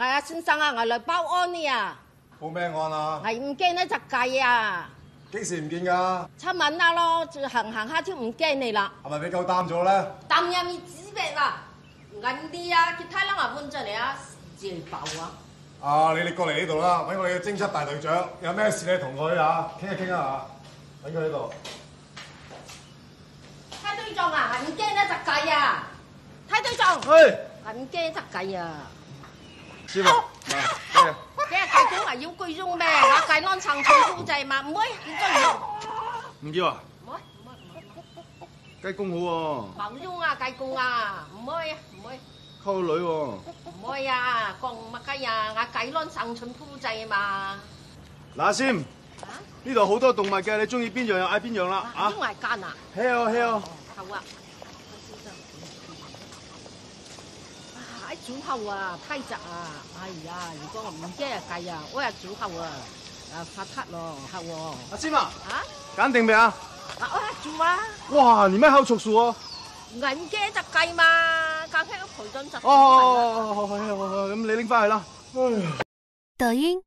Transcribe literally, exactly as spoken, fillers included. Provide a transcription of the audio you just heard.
哎呀，先生啊，𠊎來報案呢啊！報咩案啊？𠊎毋見該隻雞啊！幾時毋見㗎？尋晚啊咯，就行行下就毋見了啦。係咪畀狗擔咗咧？擔也未知咩啦！𠊎毋知啊，其他人啊問咗你啊，自己報啊！啊，你你過嚟呢度啦，搵我哋嘅偵緝大隊長，有咩事你同佢啊，傾一傾啊，搵佢呢度。 大隊長啊，𠊎毋見該隻雞啊！大隊長，哎，𠊎毋見該隻雞啊！師傅，哦，來，這個。這雞公啊，有鬼用咩？𠊎雞卵生春脯仔嘛，毋會，佢做用。毋要啊？毋會，毋會，毋會，雞公好哦。無用啊，雞公啊，毋會啊，毋會。溝女哦。毋會啊，講麼个呀？𠊎雞卵生春脯仔嘛。拿心。 啊？呢度好多動物嘅，你鍾意邊樣就愛邊樣啦，啊？啊，用來揀啊？係哦，係哦。哦，好啊。啊，愛煮好啊，大隻啊！哎呀，如果毋見該雞啊，𠊎愛煮好啊，啊，發達咯，好哦。阿simah，啊？揀定未啊？啊，𠊎愛煮啊。哇，你乜好著數哦。𠊎毋見隻雞嘛，剛才愛陪轉隻。哦，好，好，好，好，好，好，咁你拎返去啦。唉。抖音、